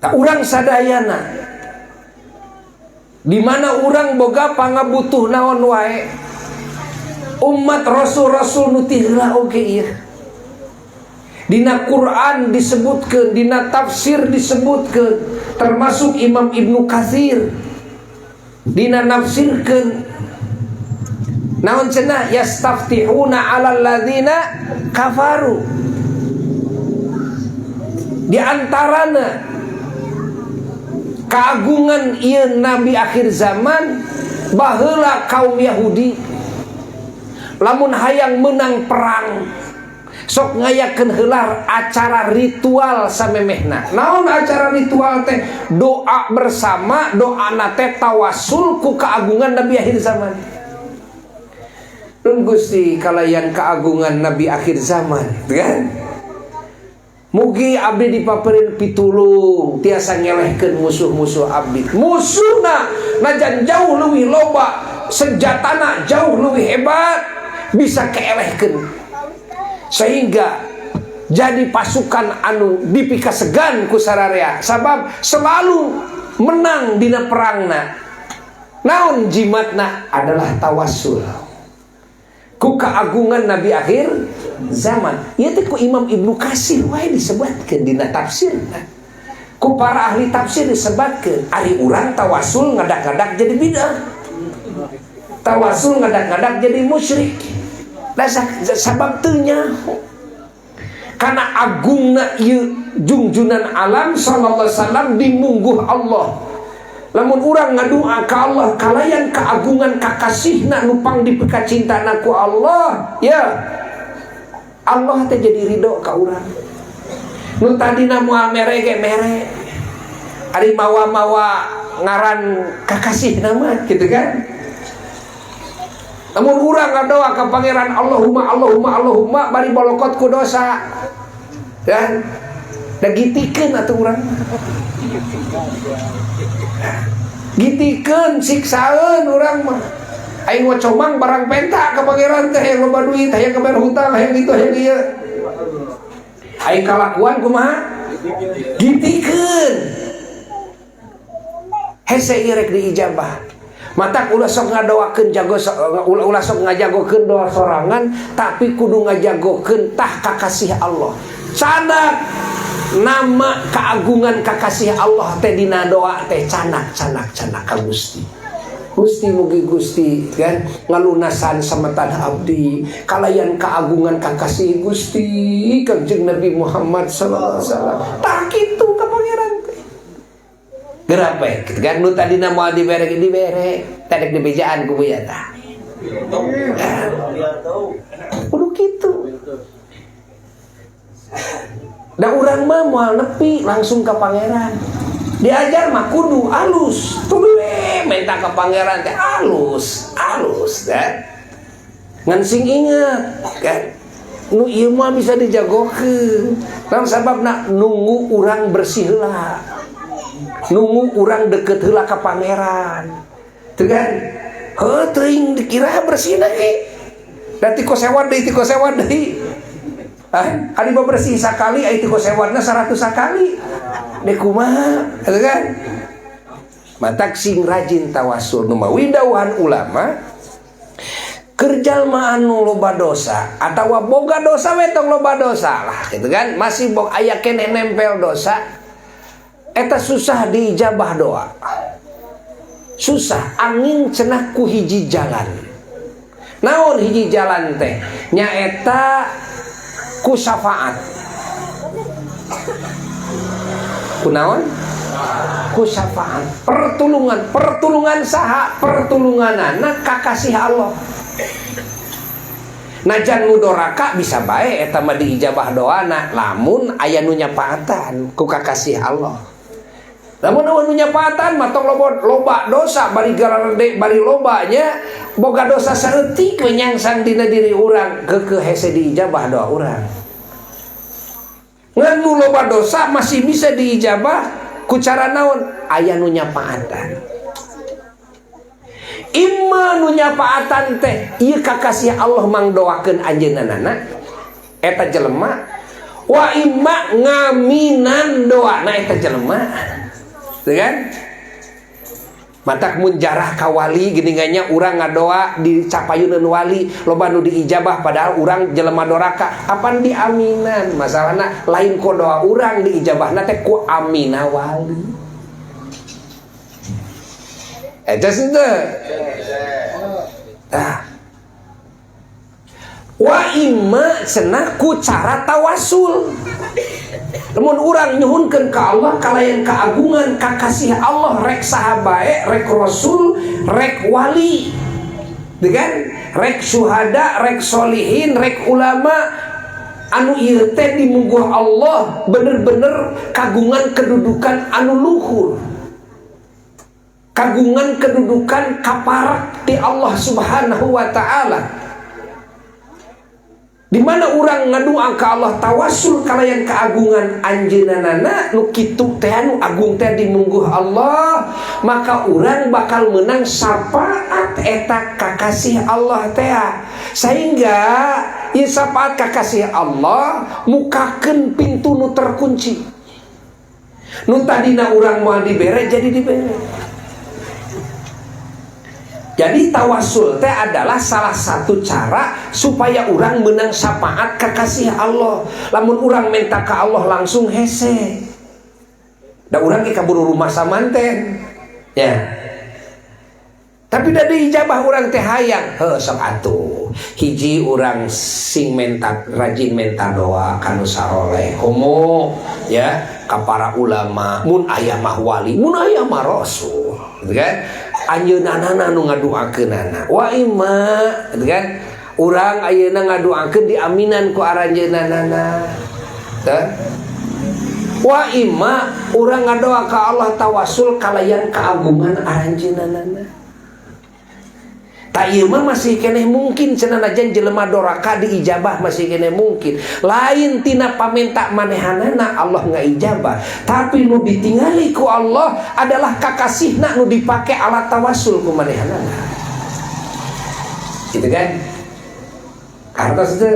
Tak urang sadayana di mana urang boga pangabutuh naon wae, umat rasul-rasul nu ti heula oge ieu. Dina Quran disebutkeun, dina tafsir disebutkeun, termasuk Imam Ibnu Katsir dina nafsirkeun naon cenah, yastaftihuna 'alal ladzina kafaru. Di antarana keagungan ieu nabi akhir zaman, baheula kaum Yahudi lamun hayang menang perang sok ngayakeun heula acara ritual samemehna. Naon acara ritual teh? Doa bersama, doa teh tawasul ku keagungan nabi akhir zaman. Nun Gusti, kalayan keagungan nabi akhir zaman kan, mugi abdi dipaparin pitulung tiasa ngelehkeun musuh-musuh abdi. Musuhna najan jauh lebih loba, senjatana jauh lebih hebat, bisa keelehkeun sehingga jadi pasukan anu dipikasegan ku sararea sabab selalu menang dina perangna. Naon jimatna? Adalah tawasul ku keagungan nabi akhir zaman. Ieu teh ku Imam Ibnu Katsir wae disebutkeun dina tafsir, ku para ahli tafsir disebutkeun. Ari urang tawasul ngadak-ngadak jadi bidah, tawasul ngadak-ngadak jadi musyrik. Dasar sabab teu nyaho karena agungna ieu jungjunan alam sallallahu alaihi wasallam dimungguh Allah. Lamun urang ngadua ka Allah kalayan keagungan kakasihna nu pang dipikacintana ku Allah, ya Allah teh jadi ridho ka urang. Nu tadina moal mere ge mere, ari mawa-mawa ngaran kakasih nama gitu kan. Namun urang ngadoa ka Pangeran, Allahumma, Allahumma, Allahumma, bari bolokot ku dosa dan da gitikeun atuh urang, gitikeun, siksaeun urang mah. Aing mah comang barang penta ka Pangeran teh, hayang loba duit, hayang kabayar hutang, hayang itu, hayang ieu. Aing kalakuan kumaha? Gitikeun. Hese ieu rek diijabah. Matak ulah sok ngadoakeun jago, ulah sok ngajagokeun doa sorangan, tapi kudu ngajagokeun tah kakasih Allah. Candak nama keagungan kakasih Allah teh dina doa teh, candak, candak, candak ka Gusti. Gusti, mugi Gusti kan ngalunasan sametan abdi kalayan keagungan kakasih Gusti Kangjeng Nabi Muhammad sallallahu alaihi wasallam. Tah kitu ka Pangeran teh. Gerak bae gitu kan, nu tadina moal dibere dibere, tadek dibejaan ku buya tah. Kudu kitu. Da urang mah moal nepi langsung ke Pangeran. Diajar mah kudu alus. Tuluy we minta ke Pangeran teh alus, alus kan. Ngan sing inget kan, nu ieu mah bisa dijagokeun. Naon sababna? Nunggu urang bersih heula. Nunggu urang deket heula ka Pangeran. Teu kan? Heuh, teuing dikira bersih ge. Da tiko sewad deui, tiko sewad deui. Ah, ari bersih sakali, ai tiko sewadna 100 sakali. Dek kumaha? Gitu kan? Matak sing rajin tawasul. Nu mawi dawuhan ulama, keur jalma anu loba dosa atawa boga dosa we, tong loba dosa lah gitu kan, masih bog aya keneh nempel dosa, eta susah diijabah doa, susah. Angin cenah ku hiji jalan. Naon hiji jalan teh? Nyaeta ku syafaat. Ku naon? Ku syafaat, pertulungan. Pertulungan saha? Pertulunganana kakasih Allah. Najan nu doraka bisa bae eta mah diijabah doana lamun aya nu nyapaatan ku kakasih Allah. Lamun euweuh nu nyapaatan mah, tong loba, loba dosa bari garede, bari lobanya boga dosa saeutik we nyangsang dina diri urang, keukeuh hese diijabah doa urang. Ngan nu loba dosa masih bisa diijabah ku cara naon? Aya nu nyapaatan. Imma nu nyapaatan teh ieu kakasih Allah mangdoakeun anjeunna eta jelema, wa imma ngaminan doana. doana eta jelema. Teu kan? Matak mun jarah ka wali geuningannya urang ngadoa dicapayuneun wali, loba nu diijabah, padahal urang jelema doraka, apan diaminan. Masalahna lain ku doa urang diijabahna teh, ku amina wali. Eta teu. Tah. Wa imma cenah ku cara tawasul. Lamun urang nyuhunkeun ka Allah kalayan keagungan kakasih Allah, rek saha bae, rek rasul, rek wali, dengan rek syuhada, rek solihin, rek ulama anu ieu teh dimungguh Allah bener-bener kagungan kedudukan anu luhur, kagungan kedudukan kaparak di Allah Subhanahu wa Ta'ala, di mana orang ngadoa ke Allah tawasul kalayan keagungan anjeunana nu kitu teh, anu agung teh dimungguh Allah, maka orang bakal menang syafaat eta kakasih Allah teh, sehingga ieu syafaat kakasih Allah mukakeun pintu nu terkunci, nu tadina urang moal dibere jadi dibere. Jadi tawasul teh adalah salah satu cara supaya orang menang syafaat kekasih Allah. Lamun orang minta ke Allah langsung hese. Da urang ge kaburu rumah samanten. Ya. Tapi da diijabah urang teh hayang, heuh sok atuh. Hiji, urang sing menta, rajin menta doa kanu saroleh. Komo ya ka para ulama, mun aya mah wali, mun aya mah rasul, gitu kan? Anjeunna nu ngaduakeunana. Wa imma, gitu kan? Urang ayeuna ngaduakeun diaminan ku aranjeunana. Tah. Wa imma urang ngadoa ka Allah tawasul kalayan keagungan aranjeunana. Tah, ieu mah masih keneh mungkin cenah, najan jelema doraka diijabah masih keneh mungkin. Lain tina pamenta manehanana Allah ngaijabah, tapi nu ditingali ku Allah adalah kakasihna nu dipake alat tawasul ku manehanana. Gitu kan? Karena itu